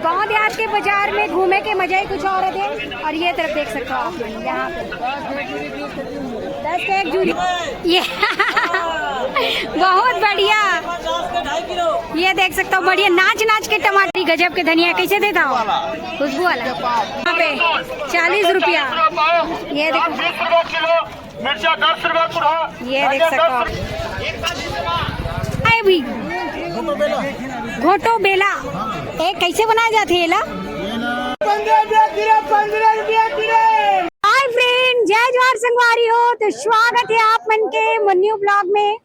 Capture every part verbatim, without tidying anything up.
गाँव देहात के बाजार में घूमे के मजा ही कुछ और है। और ये तरफ देख सकते हो आप मन, यहाँ पे दस के एक जूरी। ये बहुत बढ़िया। ये देख सकते हो, बढ़िया नाच नाच के टमाटर, गजब के धनिया। कैसे देता हो? खुशबू वाला। यहाँ पे चालीस रुपया। ये देखो, मिर्चा दस रुपया पूरा। ये देख सकते हो आप। ए भी, घोटो बेला। ए, कैसे बनाया जाथे एला? पंद्रह रुपया किलो, पंद्रह रुपया किलो। हाय फ्रेंड, जय जोहार संगवारी हो। तो स्वागत है आप मन के मन्नू ब्लॉग में।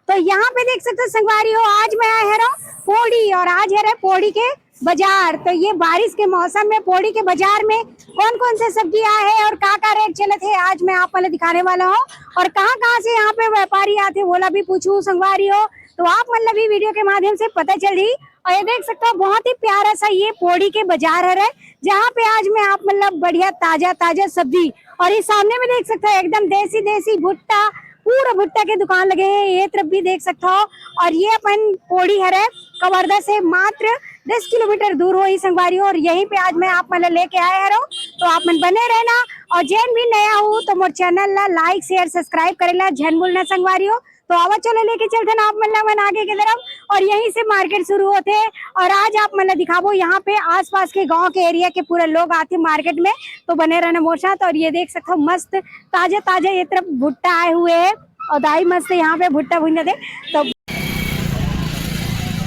तो यहाँ पे देख सकते हो संगवारी हो, आज मैं आए हरव पोड़ी, और आज हरे पोड़ी के बाजार। तो ये बारिश के मौसम में पोड़ी के बाजार में कौन कौन से सब्जी आए हैं और का का रेट चलत है, आज मैं आप मन ला दिखाने वाला हूँ। और कहाँ कहाँ से यहाँ पे व्यापारी आथे, वोला भी पूछूं संगवारी हो, तो आप मन ला भी वीडियो के माध्यम से पता चलही। और ये देख सकते हो, बहुत ही प्यारा सा ये पोड़ी के बाजार हरे, जहाँ पे आज मैं आप मन ला बढ़िया ताजा ताजा सब्जी, और ये सामने में देख सकते हो, एकदम देसी देसी भुट्टा, पूरा भुट्टा के दुकान लगे हैं। ये तरफ भी देख सकते हो, और ये अपन पोड़ी हरे, कवर्धा से मात्र दस किलोमीटर दूर होही संगवारी हो, और यहीं पे आज मैं आप मन ला लेके आए हरव। तो आप मन बने रहना, और जेन भी नया हो तो मोर चैनल ला लाइक, शेयर, सब्सक्राइब करे ला झन भूलना संगवारी हो। तो आवा, चलो लेके चलथन आप मन ला मन आगे के तरफ, और यहीं से मार्केट शुरू होथे। और आज आप मन ला दिखाबो यहाँ पे आसपास के गांव के एरिया के पूरा लोग आथे मार्केट में। तो बने रहना मोर साथ। और ये देख सकते हो, मस्त ताजा ताजा ये तरफ भुट्टा आए हुए हैं, और दाई मस्त यहाँ पे भुट्टा भूंजथे। तो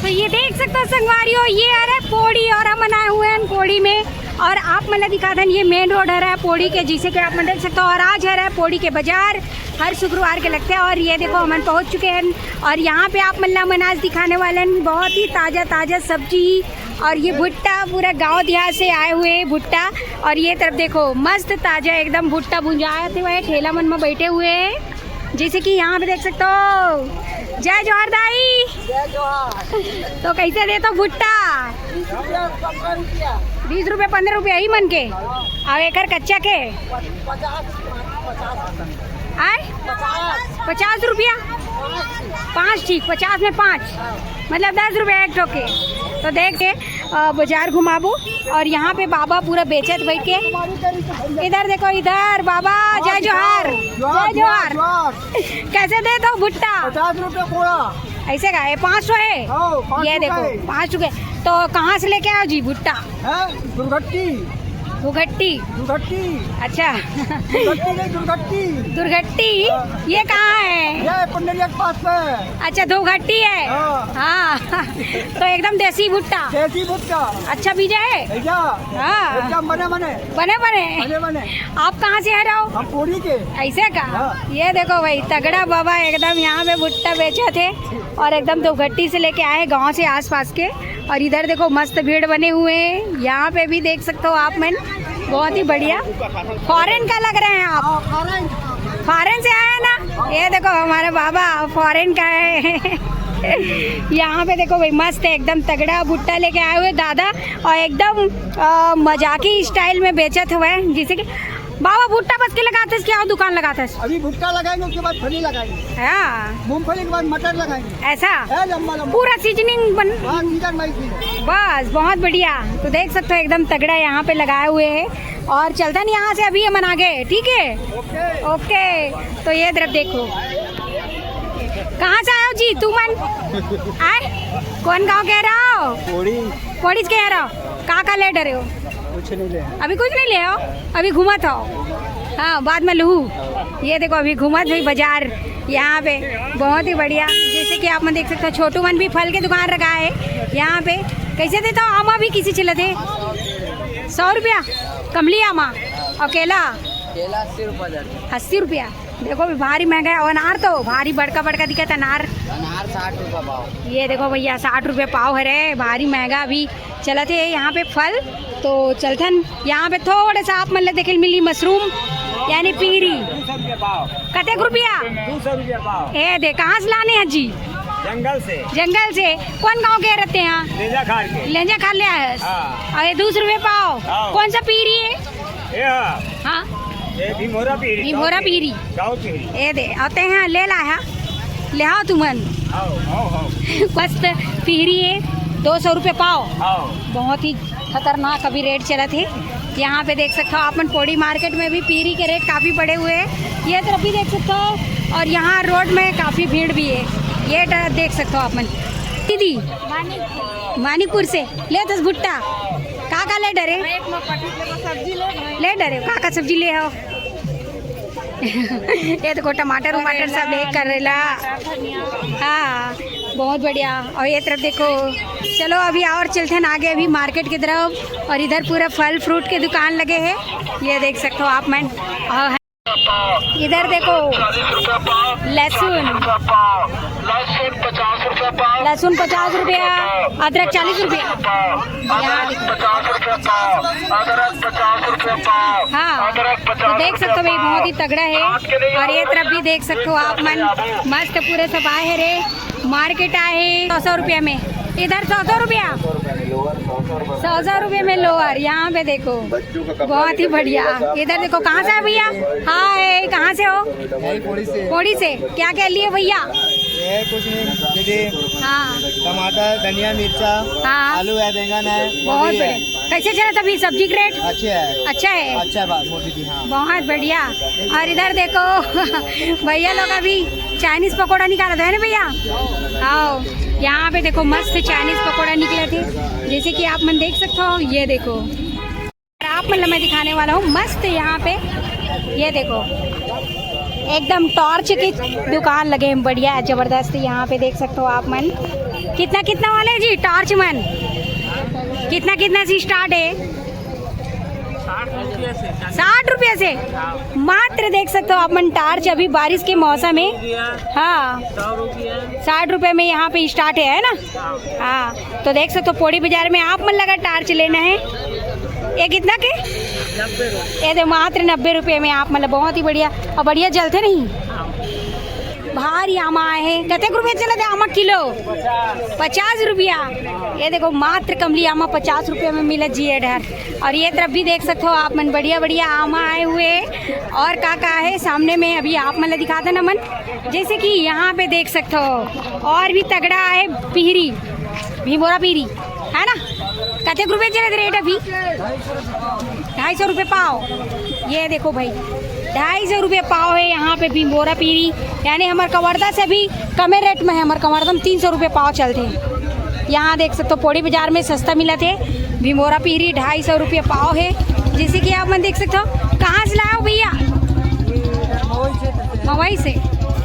तो ये देख सकते हो संगवारी हो, ये हरे पोड़ी, और हमन आए हुए हैं पोड़ी में। और आप मन ला दिखाथन, ये मेन रोड हरे पोड़ी के, जिसे कि आप मन देख सकते हो। और आज हरे पोड़ी के बाजार हर शुक्रवार के लगथे। और ये देखो, हमन पहुंच चुके हैं, और यहाँ पे आप मन ला हमन आज दिखाने वाले हैं बहुत ही ताजा ताजा सब्जी। और ये भुट्टा, पूरा गांव देहात से आए हुए हैं भुट्टा। और ये तरफ देखो, मस्त ताजा एकदम भुट्टा भुंजात हुए ठेला मन में बैठे हुए हैं। जैसे कि यहाँ पे देख सकते हो। जय जोहार दाई। जय जोहार। तो कैसे देत हो भुट्टा? बीस रुपया, पंद्रह रुपया। बीस रुपया, पंद्रह रुपया ही मन के। और एकर कच्चा के? पचास, पचास। आय? पचास। पचास रुपया? पाँच ठीक, पचास में पाँच, मतलब दस रुपया एक ठो के। तो देख के अ, बाजार घुमाबो। और यहाँ पे बाबा पूरा बेचत बैठ के। इधर देखो, इधर बाबा, जय जोहार। जोहार, जय जोहार। जोहार। कैसे देत हो भुट्टा? पचास रुपया बोरा। ऐसे का? ये पाँच सौ है? हाँ, पाँच ये सौ का देखो, है। पाँच सौ के। तो कहाँ से लेके आए हो जी भुट्टा? हैं? दुर्घट्टी। दुर्घट्टी। दुर्घट्टी। अच्छा। दुर्घट्टी नहीं, दुर्घट्टी। दुर्घट्टी? हाँ। ये कहाँ है? ये कुंडलिया के पास में। अच्छा, दुर्घट्टी है। हाँ। हाँ। तो एकदम देसी भुट्टा। देसी भुट्टा। अच्छा बीजा है? भैया। हाँ। एकदम बने बने। बने बने। बने बने। आप कहाँ से आ रहे हो? हम पोड़ी के। ऐसे का? हाँ। ये देखो भाई, तगड़ा बाबा एकदम यहाँ पे भुट्टा बेचथे। और एकदम दुर्घट्टी से लेके आए गांव से आसपास के। और इधर देखो, मस्त भीड़ बने हुए हैं। यहाँ पे भी देख सकते हो आप मन, बहुत ही बढ़िया। फॉरेन का लग रहे हैं आप? हाँ, फॉरेन। फॉरेन से आया ना? ये देखो, हमारा बाबा फॉरेन का है। यहाँ पे देखो भाई, मस्त है, एकदम तगड़ा भुट्टा लेके आए हुए दादा। और एकदम अ, मजाकी स्टाइल में बेचत हुए हैं, जैसे कि बाबा, भुट्टा बस के लगाथस क्या, दुकान लगाथस? अभी भुट्टा लगाएंगे, उसके बाद फली लगाएंगे। हाँ। मूंगफली के बाद मटर लगाएंगे। ऐसा? है लंबा लंबा। पूरा सीजनिंग बन। हाँ, सीजन वाइज सीजन। बस, बहुत बढ़िया। तो देख सकते हो, एकदम तगड़ा यहाँ पे लगाए हुए हैं। और चलथन यहाँ से अभी हमन आगे, ठीक है? ओके। ओके। तो ये तरफ देखो, कहाँ से आए हो जी तुमन? आए, कौन गांव के रहो? पोड़ी। पोड़ी के रहो। का का ले डरे हो? कुछ नहीं ले। अभी कुछ नहीं ले हो, अभी घूमत हो। हाँ, बाद में लूहू। ये देखो, अभी घूमत भाई बाजार यहाँ पे, बहुत ही बढ़िया। जैसे कि आप मन देख सकते हो, छोटू मन भी फल के दुकान रखा है यहाँ पे। कैसे देता हो आमा भी किसी चिल्ला दे? सौ रुपया कमली आमा। और केला? केला अस्सी रुपया दर्जन। अस्सी रुपया। देखो भी भारी महंगा है। और अनार तो भारी बड़का बड़का दिखत है अनार। अनार साठ रुपया पाव। ये देखो भैया, साठ रुपया पाव है रे, भारी महंगा अभी चलत है यहाँ पे फल। तो चलथन यहाँ पे थोड़ा सा आप मन ला देखे मिली मशरूम, यानी पीरी। दो सौ रुपया पाव। कतेक रुपया? दो सौ रुपया पाव। ए दे, कहाँ से लाने हैं जी? जंगल से। जंगल से। कौन गांव के रहते हैं? लेंजा खार के। लेंजा खार ले आए हैं। हाँ। और ये दो सौ रुपया पाव। हाँ। कौन सा पीरी है? ये हाँ। हाँ। ये भीमोरा पीरी, भीमोरा गाँव पीरी। गाँव पीरी। ए दे, आते हैं, ले ला है, ले आओ तुमन। आओ, आओ, आओ। मस्त पीरी है, दो सौ रुपये पाव। आओ। बहुत ही खतरनाक अभी रेट चलत हे। यहाँ पे देख सकते हो आप मन, पोड़ी मार्केट में भी पीरी के रेट काफ़ी बढ़े हुए हैं। ये तरफ भी देख सकते हो, और यहाँ रोड में काफ़ी भीड़ भी है। ये ड-, देख सकते हो आप मन। दीदी, मानिकपुर से ले दस भुट्टा, का का ले डरे? ले डरे, का का सब्जी ले हो? ये देखो, टमाटर वमाटर सब ले, करेला। हाँ, बहुत बढ़िया। और ये तरफ देखो, चलो अभी और चलते हैं आगे, अभी मार्केट की तरफ। और इधर पूरा फल फ्रूट के दुकान लगे हैं, ये देख सकते हो आप मन। और इधर देखो, लहसुन, लहसुन पचास रुपया, अदरक चालीस रुपया। यहाँ देखो। हाँ, तो देख सकते हो भाई, बहुत ही तगड़ा है। और ये तरफ भी देख सकते हो आप मन, मस्त पूरे सब आए हैं रे, मार्केट आए हैं सौ सौ रुपया में, इधर सौ सौ रुपया, सौ सौ रुपये में लोअर। यहाँ पे देखो, बहुत ही बढ़िया। इधर देखो, कहाँ से है भैया? हाय, कहाँ से हो? यही पोड़ी से। पोड़ी से। क्या क्या लिए भैया? ये कुछ नहीं दीदी, हाँ, टमाटर, धनिया, मिर्चा, हाँ। आलू है, बैंगन है, बहुत गोभी है। बढ़िया। कैसे चला तभी सब्जी के रेट? अच्छे है। अच्छा है। अच्छा है बा-, मोदी जी, हाँ। बहुत बढ़िया। और इधर देखो, भैया लोग अभी चाइनीज पकौड़ा निकालत है ना भैया? आओ, यहाँ पे देखो, मस्त चाइनीज पकौड़ा निकले थे, जैसे कि आप मन देख सकते हो। ये देखो, और आप मन ला मैं दिखाने वाला हूँ मस्त यहाँ पे, ये देखो, एकदम टॉर्च की दुकान लगे हैं, बढ़िया है, जबरदस्त। यहाँ पे देख सकते हो आप मन, कितना कितना वाले जी टॉर्च मन, कितना कितना से स्टार्ट है? साठ रुपये से। मात्र देख सकते हो आप मन, टार्च अभी बारिश के मौसम है। हाँ, साठ रुपये में यहाँ पे स्टार्ट है, है ना? हाँ, तो देख सकते हो, पोड़ी बाजार में आप मन लगा टार्च लेना है। ये कितना के? ये दे, मात्र नब्बे रुपये में आप, मतलब, बहुत ही बढ़िया। और बढ़िया जलते नहीं। भारी आमा आए हैं। कतेक रुपये चला दे आमा किलो? पचास रुपया। ये देखो, मात्र कमली आमा पचास रुपये में मिला जी, ये डहर। और ये तरफ भी देख सकते हो आप मन, बढ़िया बढ़िया आमा आए हुए हैं। और का का है सामने में, अभी आप मन ला दिखा देना मन। जैसे कि यहाँ पे देख सकते हो, और भी तगड़ा है पीरी, भिंबोरा पीरी, है ना? कतेक रुपये चलत रेट अभी? ढाई सौ रुपये पाव। ये देखो भाई, ढाई सौ रुपये पाव है यहाँ पे भिंबोरा पीरी, यानी हमार कवर्धा से भी कमे रेट में है। हमार कवर्धा में तीन सौ रुपये पाव चलते हैं। यहाँ देख सकते हो, पोड़ी बाजार में सस्ता मिला थे। भिंबोरा पीरी ढाई सौ रुपये पाव है। जैसे कि आप मन देख सकते हो, कहाँ से लाए हो भैया? मवई से।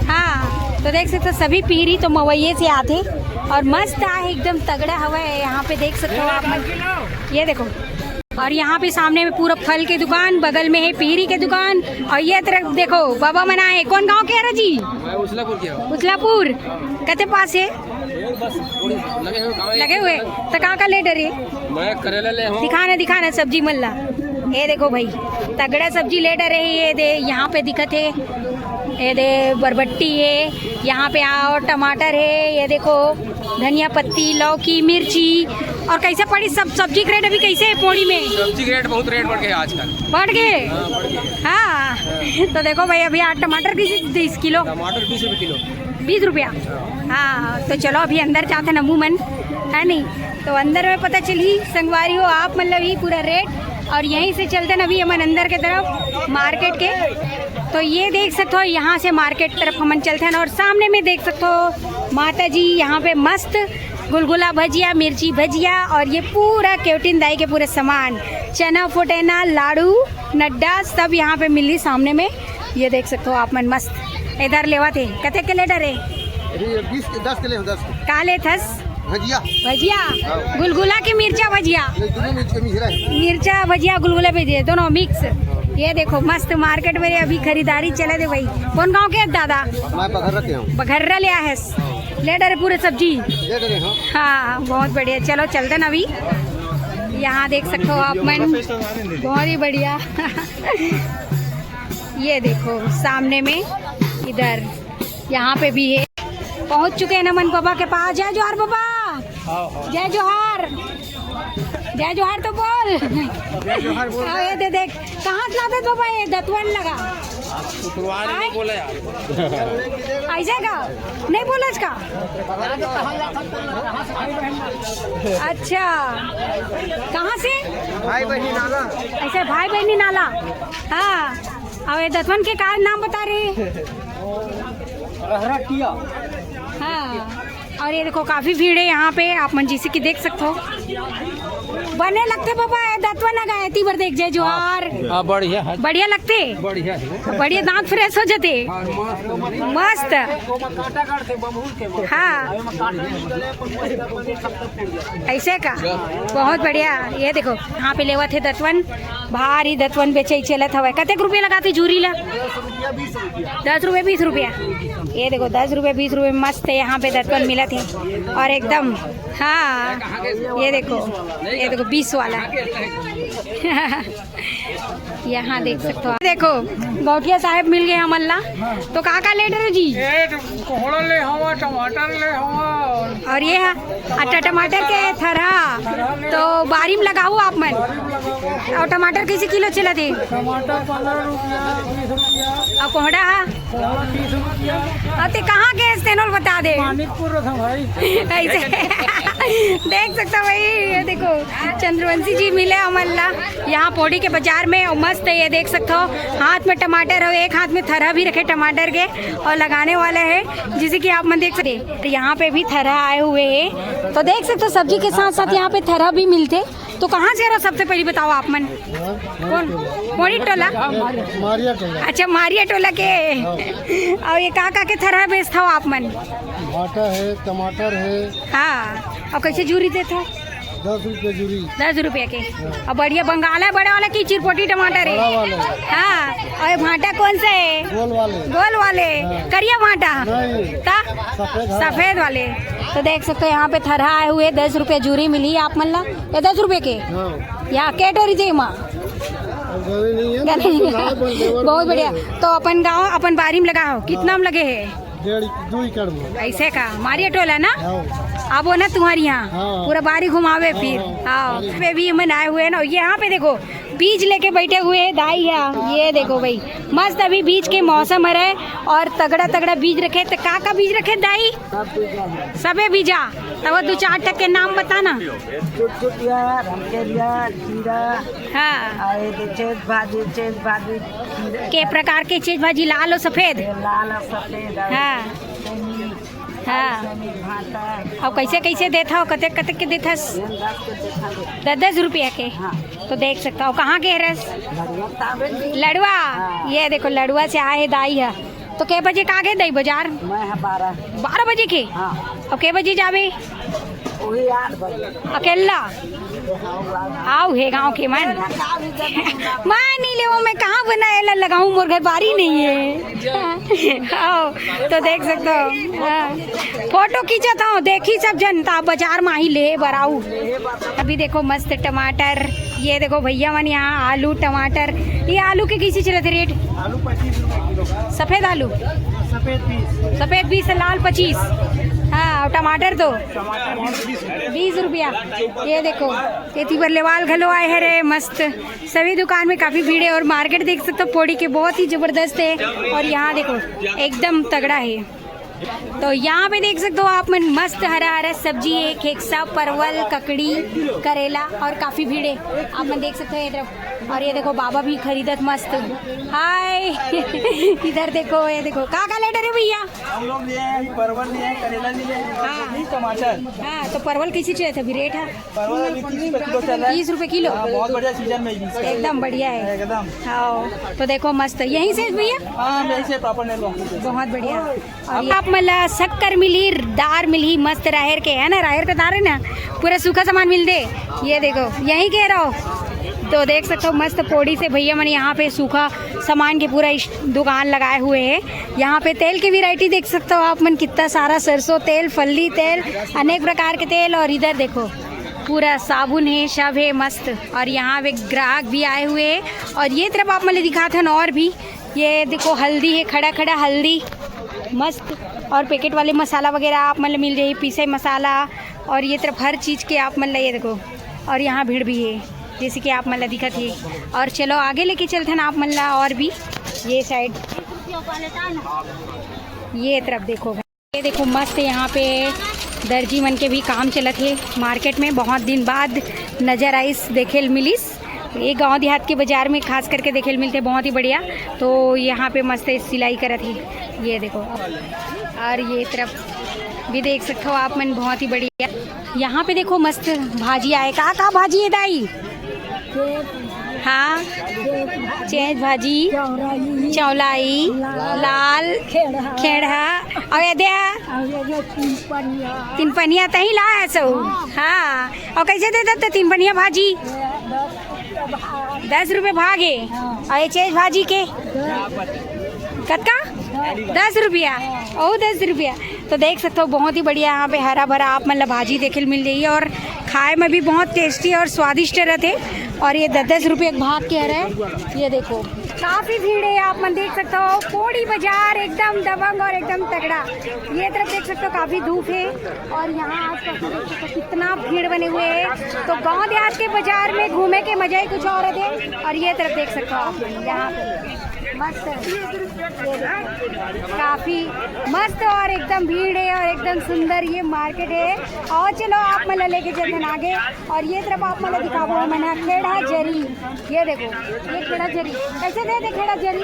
हाँ, तो देख सकते हो, सभी पीरी तो मवैये से आते। और मस्त आहे, एकदम तगड़ा हवा है। यहाँ पे देख सकते हो आप मन, ये देखो। और यहाँ पे सामने में पूरा फल के दुकान, बगल में है पीरी के दुकान। और ये तरफ देखो, बाबा मन आए। कौन गांव के है जी? मैं उछलापुर के हूँ। उछलापुर। कते पास है? ये बस थोड़ी लगे हुए गाँव है। लगे हुए? तो का का ले डरे? मैं करेला ले हूँ। दिखाना, दिखाना सब्जी मन ला। ये देखो भाई, तगड़ा सब्जी ले डरे है। ये दे, यहाँ पे दिखत है, ये दे बरबट्टी है, यहाँ पे और टमाटर है, ये देखो धनिया पत्ती, लौकी, मिर्ची। और कैसे पड़ी सब सब्जी के रेट अभी, कैसे है पोड़ी में? सब्जी के रेट बहुत रेट बढ़ गए आजकल। बढ़ गए? हाँ, बढ़ गए। हाँ, तो देखो भाई, अभी आज टमाटर कैसे दीस किलो? टमाटर बीस रुपये किलो। बीस रुपया। हाँ, तो चलो अभी अंदर जाते हैं नमू मन, है नहीं? तो अंदर में पता चली संगवारी हो आप, मतलब ये पूरा रेट। और यहीं से चलते हैं अभी हमन अंदर के तरफ, मार्केट के। तो ये देख सकते हो, यहाँ से मार्केट तरफ हमन चलते हैं। और सामने में देख सकते हो माता जी यहाँ पे मस्त गुलगुला भजिया, मिर्ची भजिया, और ये पूरा केवटिन दाई के पूरे सामान, चना फोटेना, लाड़ू, नड्डा, सब यहाँ पे मिली सामने में। ये देख सकते हो आप मन, मस्त इधर लेवा थे। कते के ले डरे? अभी ये बीस के, दस के ले, दस के। का ले थस? भजिया। भजिया? हाँ। गुलगुला के मिर्चा भजिया? नहीं, दोनों मिर्च के मिश्रा है। मिर्चा भजिया, गुलगुला भजिया, दोनों मिक्स। ये देखो, मस्त मार्केट में अभी खरीदारी चले दे भाई। कौन गांव के है दादा? मैं बघर्रा के हूँ। बघर्रा ले आए हैं। ले डरे पूरे सब्जी? ले डरे, हाँ। हाँ, बहुत बढ़िया। चलो, चलते ना अभी। यहाँ देख सकते हो आप मन, बहुत ही बढ़िया। ये देखो, सामने में इधर, यहाँ पे भी है। पहुँच चुके हैं नमन बाबा के पास। जय जोहार बाबा। जय जोहार। जय जोहार तो बोल। जय जोहार बोल। हाँ, ये दे देख, कहाँ से लाते बाबा ये दतवन लगा? उतरवा नहीं बोला यार। ऐसा का? नहीं बोला इसका? अच्छा, कहाँ से? भाई बहनी नाला। ऐसे भाई बहनी नाला। हाँ, और ये दतवन के का नाम बता रहे? रहरा टिया। हाँ, और ये देखो, काफी भीड़ है यहाँ पे, आप मन जैसे कि देख सकते हो। बने लगते बाबा, ये दतवन आ गए, एती बर देख जय जोहार। हाँ, बढ़िया है। बढ़िया लगते? बढ़िया है। बढ़िया, दांत फ्रेश हो जाते। हाँ, मस्त। मस्त। हाँ, ऐसे का, बहुत बढ़िया। ये देखो, यहाँ पे लेवत हे दतवन, भारी दतवन बेचे चलत हवय। कतेक रुपया लगाते जूरी ला? दस रुपये, बीस रुपया। ये देखो, दस रुपये, बीस रुपये मस्त है, यहाँ पे दतवन मिलत हे। और एकदम, हाँ, ये देखो, ये देखो, बीस वाला। यहाँ देख सकते हो, देखो, गौटिया साहब मिल गए हमन ला। तो का का ले डरे जी? ये कोहड़ा ले हवा, टमाटर ले हवा। और ये है, अच्छा, टमाटर के थरहा, तो बारी में लगाऊ आप मन। और टमाटर कैसे किलो चलत हे? टमाटर पन्द्रह रुपया, बीस रुपया। और कोहड़ा है? कोहड़ा तीस रुपया। और ते कहाँ के हस तेनो ल बता दे। मानिकपुर रहा भाई। ऐसे देख सकता भाई, ये देखो, चंद्रवंशी जी मिले हमन ला यहाँ पोड़ी के बाजार में। और मस्त है, ये देख सकते हो, हाथ में टमाटर और एक हाथ में थरहा भी रखे टमाटर के, और लगाने वाला है, जैसे कि आप मन देख सकते हैं। यहाँ पे भी थरहा आए हुए हैं, तो देख सकते हो, सब्जी के साथ साथ यहाँ पे थरहा भी मिलते। तो कहाँ से रहो, सबसे पहले बताओ आप मन? कौन? मोड़ी टोला? मारिया टोला। अच्छा, मारिया टोला के। और ये का का के थरहा बेचता हो आप मन? भाटा है, टमाटर है। हाँ, और कैसे जूरी देता हो? दस रुपये जूरी। दस रुपया के। और बढ़िया बंगाला है, बड़े वाला की चिरपोटी टमाटर है? बड़ा वाला है। हाँ, और ये भाटा कौन सा है? गोल वाले। गोल वाले। हाँ। करिया भाटा? नहीं। ता? सफेद वाले। सफेद वाले। तो देख सकते हो, यहाँ पे थरहा आए हुए, दस रुपये जूरी मिली आप मन ला। ये दस रुपये के? हाँ। या के डोरी दे माँ? अब गने नहीं है, गने नहीं है। बहुत बढ़िया। तो अपन गाँव, अपन बारी में लगा हो, कितना में लगे है? डेढ़, दो एकड़ में। ऐसे का? मारिया टोला ना? हाँ। अब वो ना तुम्हारी यहाँ हाँ। पूरा बारी घुमावे फिर। हाँ। हाँ, पे भी मन आए हुए हैं ना। यहाँ पे देखो, बीज लेके बैठे हुए हैं दाई है। ये देखो भाई, मस्त अभी बीज के मौसम हरे और तगड़ा तगड़ा बीज रखे। तो का का बीज रखे दाई? सब बीजा है। सबे बीजा। तब वो दो चार टक के नाम बताना। चुटचुटिया, रमकेलिया, खीरा, हाँ। और ये चेत भाजी, चेत भाजी, खीरा। के प्रकार के चेत भाजी, लाल और सफेद? ये लाल और सफेद है। हाँ। सेमी, हाँ। सेमी भाटा। अब कैसे कैसे देत हव, कतेक कतेक के देत हस? ये दस के देत हव। दस दस रुपया के? हाँ। तो देख सकता हो, कहाँ के हरस? लड़ुआ ताबे जी। लड़ुआ। हाँ। ये देखो, लड़ुआ से आए दाई है। तो के बजे का गे दई बाजार? मैं है बारह। बारह बजे के? हाँ। अब के बजे जाबे? वही आठ बजे। अकेला? आओ हे गांव के मन। मैं नहीं लेवो, मैं कहाँ बना एला लगाऊं, मोर घर बारी नहीं है। आओ, तो देख सकते हो। हाँ। फोटो खींचत हूँ, देखी सब जन, ता बाजार में ही ले बर आऊ। अभी देखो मस्त टमाटर, ये देखो भैया मन यहाँ आलू टमाटर, ये आलू के कैसे चलत रेट? आलू पच्चीस रुपये किलो। सफेद आलू? सफेद बीस। सफेद बीस, लाल पच्चीस। हाँ, और टमाटर तो? टमाटर बीस रुपये। बीस रुपया। ये देखो, एती बर लेवाल घलो आए है रे, मस्त। सभी दुकान में काफी भीड़ है और मार्केट देख सकते हो, पोड़ी के बहुत ही जबरदस्त है। और यहाँ देखो, एकदम तगड़ा है। तो यहाँ पे देख सकते हो आप मन, मस्त हरा हरा सब्जी है, खेकसा, परवल, ककड़ी, करेला और काफी भीड़ है। आप मन देख सकते हो ये तरफ। और ये देखो, बाबा भी खरीदत मस्त। हाय। इधर देखो, ये देखो, का का ले डरे भैया? हम लोग लिए हैं, अभी परवल लिए हैं, करेला लिए हैं, हाँ। अभी टमाटर। हाँ, तो परवल कैसे चलत हे अभी रेट है? परवल अभी तीस रुपये किलो चल रहा है। तीस रुपये किलो? हाँ, बहुत बढ़िया सीजन में भी। एकदम बढ़िया है। एकदम। हाँ, तो देखो मस्त, यहीं से भैया? हाँ, हम यहीं से प्रॉपर नेलवा। बहुत बढ़िया। और ये आप मन ला शक्कर मिली, दार मिली, मस्त राहेर के, है ना, राहेर का दार है ना, पूरा सूखा सामान मिलते। ये देखो, यहीं के रहो। तो देख सकते हो, मस्त पोड़ी से भैया मन यहाँ पे सूखा सामान के पूरा इस दुकान लगाए हुए हैं। यहाँ पे तेल की वैरायटी देख सकते हो आप मन, कितना सारा सरसों तेल, फल्ली तेल, अनेक प्रकार के तेल। और इधर देखो, पूरा साबुन है, सब है मस्त। और यहाँ पे ग्राहक भी आए हुए हैं। और ये तरफ आप मन ला दिखात हन और भी, ये देखो हल्दी है, खड़ा खड़ा हल्दी मस्त। और पैकेट वाले मसाला वगैरह आप मन ला मिल जाही, पीसे मसाला। और ये तरफ हर चीज़ के आप मन ला, ये देखो, और यहाँ भीड़ भी है जैसे कि आप मन ला दिखत हे। और चलो आगे लेके चलथन आप मन ला और भी। ये साइड, ये तरफ देखो, ये देखो, मस्त है यहाँ पे। दर्जी मन के भी काम चलत हे मार्केट में। बहुत दिन बाद नजर आइस, देखे ल मिलिस। ये गांव देहात के बाजार में खास करके देखे ल मिलते, बहुत ही बढ़िया। तो यहाँ पे मस्त सिलाई करत हे, ये देखो। और ये तरफ भी देख सकते हो आप मन, बहुत ही बढ़िया। यहाँ पे देखो, मस्त भाजी आए। का का भाजी है दाई? हाँ, चेंच भाजी, चौलाई, लाल, खेड़हा। अउ ये दे हा? तिनपनिया तही ला है सौ। हाँ, अउ कैसे देता तो तिनपनिया भाजी? दस रुपये भाग है। अउ ये चेंच भाजी के कतका? दस रुपया। ओ, दस रुपया। तो देख सकते हो, बहुत ही बढ़िया यहाँ पे हरा भरा आप मन ला भाजी देखे ल मिल जाही और खाए में भी बहुत टेस्टी और स्वादिष्ट रहते। और ये दस दस रुपये के भाग के हरे। ये देखो, काफ़ी भीड़ है, आप मन देख सकते हो। पोड़ी बाजार एकदम दबंग और एकदम तगड़ा। ये तरफ देख सकते हो, काफ़ी धूप है और यहाँ आसपास में देख सकते हो कितना भीड़ बने हुए है। तो गांव देहात के बाजार में घूमे के मजा ही कुछ और है। और ये तरफ देख सकते हो आप, यहाँ पे मस्त, ये देखो, काफी मस्त और एकदम भीड़ है और एकदम सुंदर ये मार्केट है। और चलो, आप मन ला लेके चलते हैं आगे। और ये तरफ आप मन ला दिखाबो हमन ह खेड़ा जरी। ये देखो, ये खेड़ा जरी कैसे दे दे, खेड़ा जरी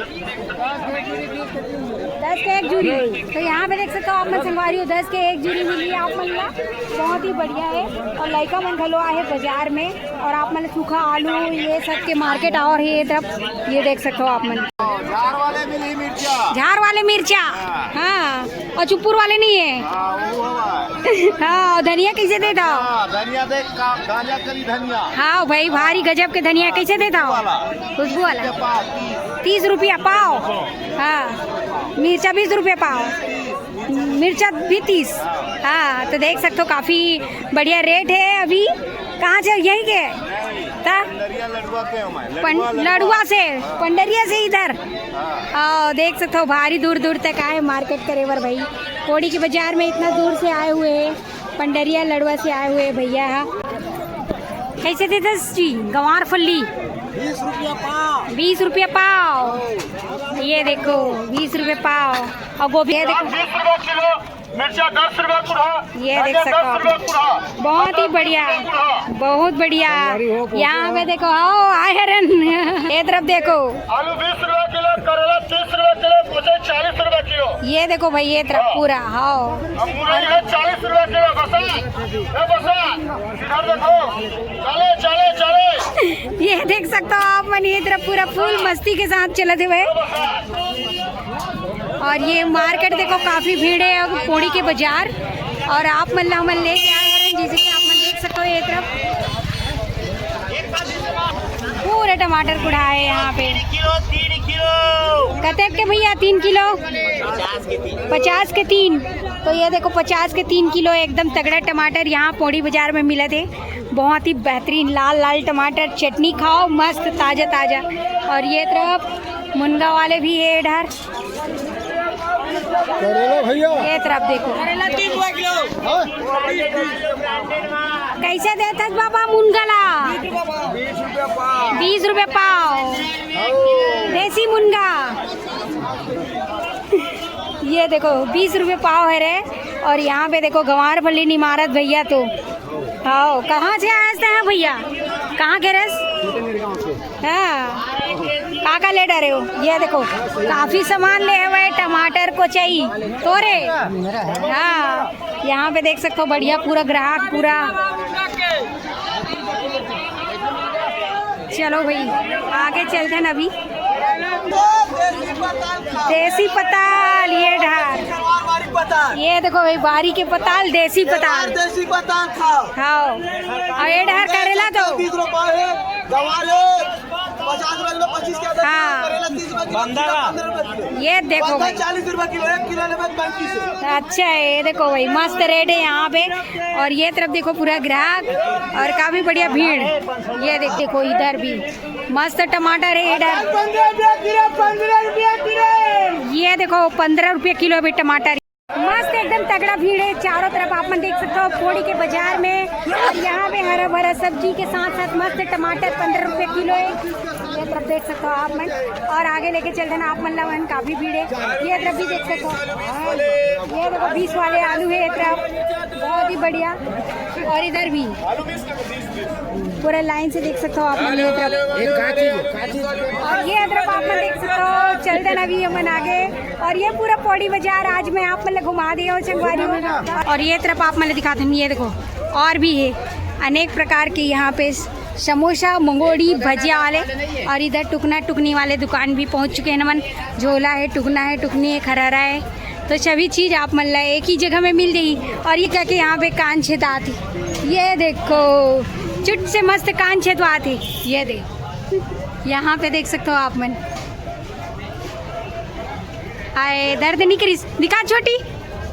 दस के एक जूरी। तो यहाँ पे देख सकते हो आप मन संगवारी हो, दस के एक जूरी मिली आप मन ला। बहुत ही बढ़िया है। और लइका मन घलो आहे बाजार में। और आप मन सूखा आलू, ये सब के मार्केट और ये तरफ, ये देख सकते हो आप मन। झार वाले मिली मिर्चा। झार वाले मिर्चा। हाँ। हाँ, और चुपुर वाले नहीं है। हाँ, वो हवा है। हाँ, और धनिया कैसे देता हो? हाँ, धनिया देख, का-, गांजा कली धनिया। हाँ भाई, भारी गजब के धनिया कैसे देता हो? वाला। खुशबू वाला। तीस रुपया पाव, तीस। तीस रुपया पाव। हाँ, मिर्चा बीस रुपया पाव। मिर्चा भी तीस। हाँ, तो देख सकते हो, काफी बढ़िया रेट है अभी। कहाँ से, यहीं के? ता? पंडरिया लड़ुआ के हम आए। पन-, लड़ुआ लड़ुआ। से, हाँ। पंडरिया से इधर। हाँ। आओ, देख सकते हो, भारी दूर दूर तक आए मार्केट करे बर भाई। पोड़ी के बाजार में इतना दूर से आए हुए हैं, पंडरिया लड़ुआ से आए हुए भैया है। कैसे देते जी गंवार फल्ली? बीस रुपया पाव। बीस रुपया पाव। ये देखो, बीस रुपया पाव। और गोभी, ये देखो। बीस रुपया किलो। मिर्चा दस रुपया कुढ़ा, ये देख धनिया सकते हो दस आप। रुपया कुढ़ा, बहुत ही बढ़िया, दस रुपया कुढ़ा। बहुत बढ़िया। यहाँ पे देखो, आओ, आए हरन। ये तरफ देखो। आलू बीस रुपया किलो, करेला तीस रुपया किलो, गोचाई चालीस रुपया किलो। ये देखो भाई, ये तरफ हाँ। पूरा, हाँ। अब मुरई है चालीस रुपया किलो, बसा, ए बसा, इधर देखो, चले, चले, चले। ये देख सकते हो आप मन, ये तरफ पूरा फुल मस्ती के साथ चलत हुए। और ये मार्केट देखो, काफी भीड़ है अब पोड़ी के बाजार। और आप मन ला हमन लेके आए हैं, जैसे कि आप मन देख सकते हो, ये तरफ पूरा टमाटर कुढ़ा है यहाँ पे। किलो, तीन किलो। कतेक के भैया, तीन किलो? पचास के तीन। तो ये देखो, पचास के तीन किलो एकदम तगड़ा टमाटर यहाँ पोड़ी बाजार में मिलत हे। बहुत ही बेहतरीन लाल लाल टमाटर, चटनी खाओ मस्त ताजा ताजा। और ये तरफ मुनगा वाले भी है इधर। करेला भैया। ये तरफ देखो। करेला तीस रुपया किलो। हाँ? कैसे देथस बाबा मुनगा ला? बीस रुपया पाव। बीस रुपया पाव। हाँ। देसी मुनगा। ये देखो, बीस रुपये पाव है रे। और यहाँ पे देखो, गंवार फली निमारत भैया तो। हाँ, कहाँ से आया था भैया? कहाँ के रस? हाँ, का का ले डरे हो? ये देखो, काफी सामान ले हुए, टमाटर, कोचई, तोरे। हाँ, यहाँ पे देख सकते हो, बढ़िया पूरा ग्राहक पूरा। चलो भाई, आगे चलते हैं अभी। देसी पताल, ये ढार। ये देखो भाई, बारी के पताल, देसी पताल। देसी पताल खाओ। खाओ। और ये ढार करेला तो। बीस रुपए है, गंवार है, पचास रुपए किलो, पच्चीस के आधा किलो, हाँ। करेला तीस रुपए किलो, बंदा। खीरा पन्द्रह रुपए किलो। ये देखो बंदा भाई। चालीस रुपए किलो, एक किलो लेबे पैंतीस है। अच्छा है, ये देखो भाई, मस्त रेट है यहाँ पे। और ये तरफ देखो, पूरा ग्राहक और काफी बढ़िया भीड़। ये देख, देखो इधर भी मस्त टमाटर है इधर। पन्द्रह रुपया किलो, पन्द्रह रुपया किलो। ये देखो, पन्द्रह रुपये किलो अभी टमाटर। मस्त एकदम तगड़ा भीड़ है चारों तरफ, आप मन देख सकते हो पोड़ी के बाजार में। और यहाँ पे हरा भरा सब्जी के साथ साथ मस्त टमाटर पंद्रह रुपए किलो है, ये तरफ देख सकते हो आप मन। और आगे लेके चलते ना आप मन ला, वहाँ काफी भीड़ है, ये तरफ भी देख सकते हो। ये देखो बीस वाले आलू है ये तरफ, बहुत ही बढ़िया। और इधर भी पूरा लाइन से देख सकते हो आप मन ये तरफ। और ये तरफ आप मन देख सकते हो, चल देना भी हमन आगे। और ये पूरा पोड़ी बाजार आज मैं आप मन ला घुमा दिया हूँ संगवारी हो। और ये तरफ आप मन ला दिखाते हैं, ये देखो और भी है अनेक प्रकार के यहाँ पे समोसा, मंगोड़ी, भजिया वाले। और इधर टुकना टुकनी वाले दुकान भी पहुँच चुके हैं हमन। झोला है, टुकना है, टुकनी है, खरहरा है। तो सभी चीज आप मन ला एक ही जगह में मिल जाही। और ये क्या कि यहाँ पे कान छेदात हे, ये देखो चुट से मस्त कान छेदवात हे। ये दे, यहाँ पे देख सकते हो आप मन। आए दर्द नहीं करिस, दिखा छोटी।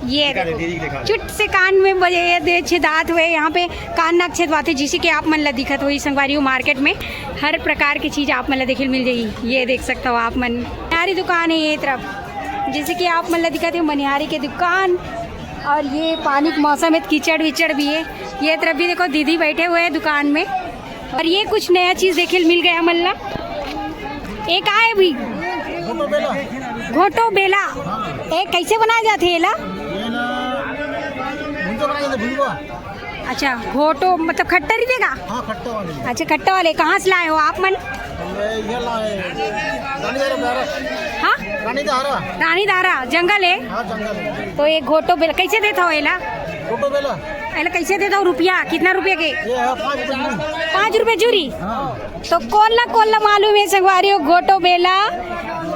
ये देखो चुट से कान में बजे ये दे छेदात हुए, यहाँ पे कान नाक छेदवाते, जिसे कि आप मन ला दिखत होही संगवारी हो। मार्केट में हर प्रकार की चीज आप मन ला देखे मिल जाही। ये देख सकते हो आप मन, सारी दुकान है ये तरफ। जैसे कि आप मन ला दिखत हे मनिहारी के दुकान। और ये पानी के मौसम है, कीचड़ विचड़ भी है। ये तरफ भी देखो दीदी बैठे हुए हैं दुकान में। और ये कुछ नया चीज देखे मिल गया हमन ला। एक आए भी घोटो बेला। घोटो बेला। ए, कैसे बनाया जाते है ला? ये ना भुंजा बनाया जाता है, भुंजा। अच्छा, घोटो मतलब खट्टा रहिथे का? हाँ, खट्टा वाले। अच्छा, खट्टा वाले कहाँ से लाए हो आप मन? ये, ये लाए, रानी धारा बैरा। हाँ? रानी धारा। रानी धारा, जंगल है? हाँ, जंगल है। तो ये घोटो बेला कैसे देता हो एला? घोटो बेला। एला कैसे देता हो रुपया? कितना रुपया के? ये है पाँच रुपये जूरी। पाँच रुपये जूरी? हाँ। तो कोन ला, कोन ला मालूम है संगवारी हो घोटो बेला?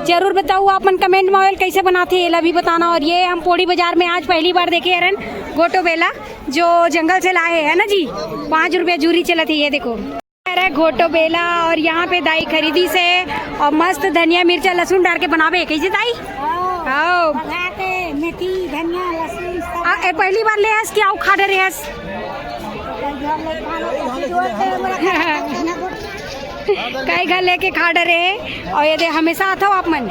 जरूर बताओ आप मन कमेंट में, एला कैसे बनाते हैं, एला भी बताना। और ये हम पोड़ी बाजार में आज पहली बार देखे हरन घोटो बेला, जो जंगल से लाए है ना जी। पाँच रुपया जूरी चलत है, ये देखो। अरे घोटो बेला, और यहाँ पे दाई खरीदी से और मस्त धनिया मिर्चा लहसुन डाल के बनावे, कैसे दाई? हाँ। हाँ। बघा के मेथी, धनिया, लहसुन सब। आ, ए, पहली बार ले हस कि अउ खा डरे हस? कई घर ले खा लो, तो फिर वो तो मेरा खाना खाना। कई घर लेके खा डरे है। और ये दे हमेशा आता हो आप मन?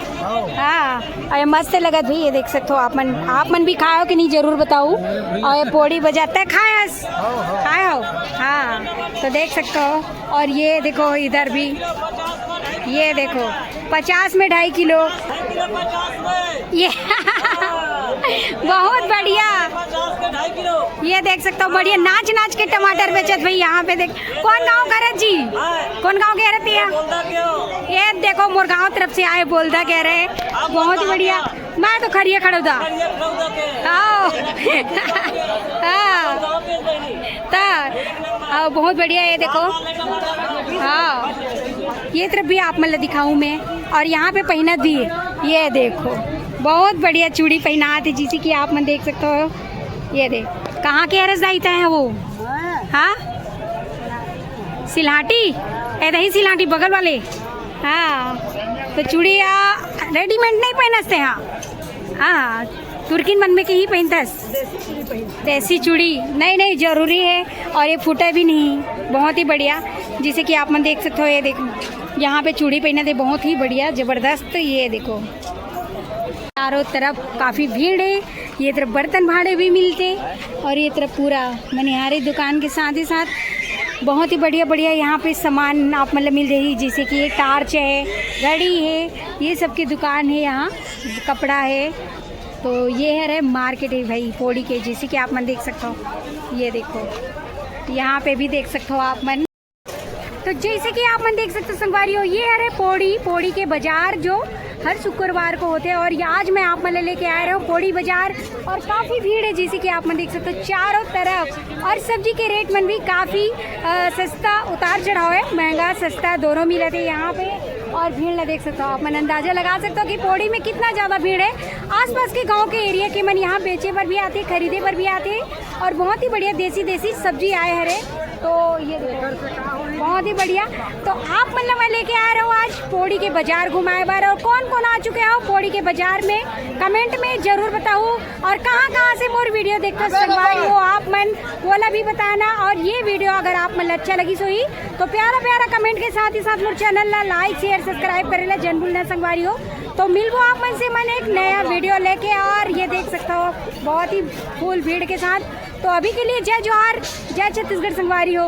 हाँ। और ये मस्त लगत भी, ये देख सकते हो आप मन, आप मन भी खाए हो कि नहीं जरूर बताओ। और ये पोड़ी बजाते खाए हस? खाए हो? हाँ, तो देख सकते हो। और ये देखो इधर भी, ये देखो पचास में ढाई किलो। ये बहुत बढ़िया। ये देख सकते हो बढ़िया नाच नाच के टमाटर बेचत भाई। यहाँ पे देख, कौन गाँव का रहे जी? कौन गाँव के रहती है? ये देखो मोर गाँव तरफ से आए बोलदा कह रहे, बहुत ही बढ़िया। मैं तो खरिया खड़ौदा। हाँ। हाँ। ता, हाँ, बहुत बढ़िया है, देखो। हाँ, ये तरफ भी आप मन ला दिखाऊं मैं। और यहाँ पे पहनत भी है, ये देखो, बहुत बढ़िया चूड़ी पहनात है, जैसे कि आप मन देख सकते हो। ये देख, कहाँ के हरस दाई तैं वो? हाँ, सिलहाटी। ए दही सिलहाटी बगल वाले। हाँ, तो चूड़िया रेडीमेड नहीं पहनते हैं। हाँ, तुर्किन मन में के ही पहनतस। देसी चूड़ी, नहीं नहीं, जरूरी है। और ये फूटा भी नहीं, बहुत ही बढ़िया। जैसे कि आप मन देख सकते हो, ये देख, यहाँ पे चूड़ी पहनत हे, बहुत ही बढ़िया, जबरदस्त। ये देखो, चारों तरफ काफी भीड़ है। ये तरफ बर्तन भांडे भी मिलते, और ये तरफ पूरा मनिहारी दुकान के साथ ही साथ बहुत ही बढ़िया बढ़िया यहाँ पे सामान आप मतलब मिल जाही, जैसे कि ये टार्च है, घड़ी है, ये सब की दुकान है यहाँ, कपड़ा है। तो ये हरे मार्केट है भाई पोड़ी के, जैसे कि आप मन देख सकते हो, ये देखो, यहाँ पे भी देख सकते हो आप मन। तो जैसे कि आप मन देख सकते हो संगवारी हो, ये हरे पोड़ी, पोड़ी के बाजार जो हर शुक्रवार को होते हैं। और ये आज मैं आप मन ला लेके आ रहे हूँ पोड़ी बाजार, और काफी भीड़ है, जैसे कि आप मन देख सकते हो चारों तरफ। और सब्जी के रेट मन भी काफी, अ, सस्ता, उतार चढ़ाव है, महंगा सस्ता दोनों मिलत हे यहाँ पे। और भीड़ ला देख सकते हो आप मन, अंदाजा लगा सकते हो कि पोड़ी में कितना ज्यादा भीड़ है। आसपास के गांव के एरिया के मन यहाँ बेचे बर भी आते, खरीदे बर भी आते, और बहुत ही बढ़िया देसी देसी सब्जी आए हरे। तो ये देखो, बहुत ही बढ़िया। तो आप मन ला मैं लेके आ रहा हूँ आज पोड़ी के बाजार घुमाए बर। और कौन कौन आ चुके हो पोड़ी के बाजार में, कमेंट में जरूर बताओ। और कहाँ कहाँ से मोर वीडियो देखते हो संगवारी हो आप मन, वो ला भी बताना। और ये वीडियो अगर आप मन ला अच्छा लगिस होही तो प्यारा प्यारा कमेंट के साथ ही साथ मोर चैनल ला लाइक, शेयर, सब्सक्राइब करे ला झन भूलना संगवारी हो। तो मिलबो आप मन से मन एक नया वीडियो लेके, और ये देख सकता हो बहुत ही फुल भीड़ के साथ। तो अभी के लिए जय जोहार, जय छत्तीसगढ़ संगवारी हो।